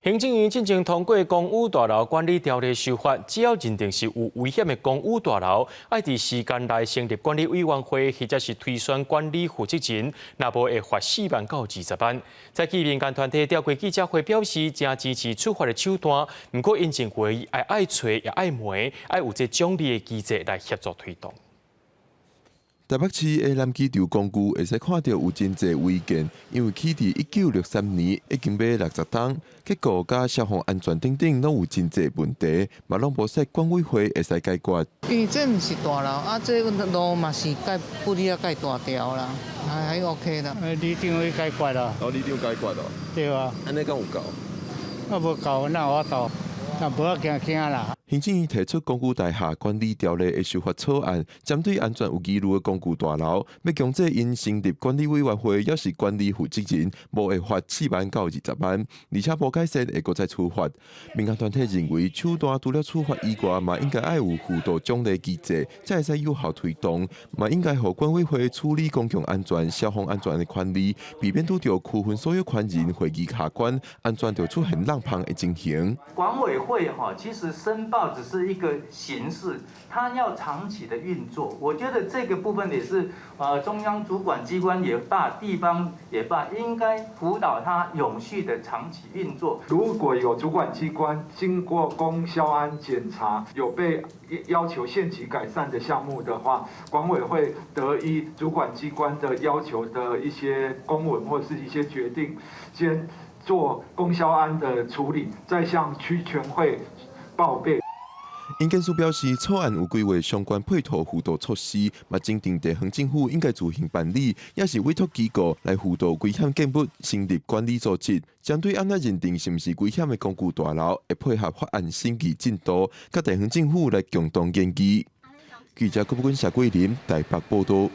行政院進前通過公寓大樓管理條例修法，只要認定是有危險的公寓大樓，愛佇時間內成立管理委員會，或者是推選管理負責人，若無會罰4萬到20萬。早起民間團體召開記者會表示，誠支持處罰的手段，毋過𪜶認為愛揣也愛媒，愛有這獎勵的機制來協助推動。台北市的南機場公寓會使看著有真濟違建，因為起佇1963年，已經欲60冬，結構佮消防安全等等攏有真濟問題，嘛攏無設管委會會使解決。因為這毋是大樓，啊，這路嘛是蓋不離啊蓋大條啦，還 OK 啦。里長去解決啦。哦，里長解決哦。對啊。按呢敢有夠？啊，無夠，哪有法度？但無驚驚啦。行政院提出公寓大廈管理條例的修法草案，針對安全有疑慮的公寓大樓，欲強制𪜶成立管理委員會，抑是管理負責人，無會罰4萬到20萬，而且無改善會閣再處罰。民間團體認為，手段除了處罰以外，嘛應該愛有輔導獎勵機制，才會使有效推動。嘛應該予管委會處理公共安全、消防安全的權利，避免拄著區分所有權人會議卡關，安全就出現漏縫的情形。管委會哈，其實申報只是一個形式，它要長期的運作。我覺得這個部分也是，中央主管機關也罷，地方也罷，應該輔導它永續的長期運作。如果有主管機關經過公消安檢查，有被要求限期改善的項目的話，管委會得依主管機關的要求的一些公文或是一些決定，先做公消安的處理，再向區權會報備。營建署表示，草案有規劃相關配套輔導措施，嘛指定地方政府應該自行辦理，抑是委託機構來輔導危險建物成立管理組織。針對按怎認定是毋是危險的公寓大樓，會配合法案審議進度，佮地方政府來共同研議。記者郭寶君、謝桂林台北報道。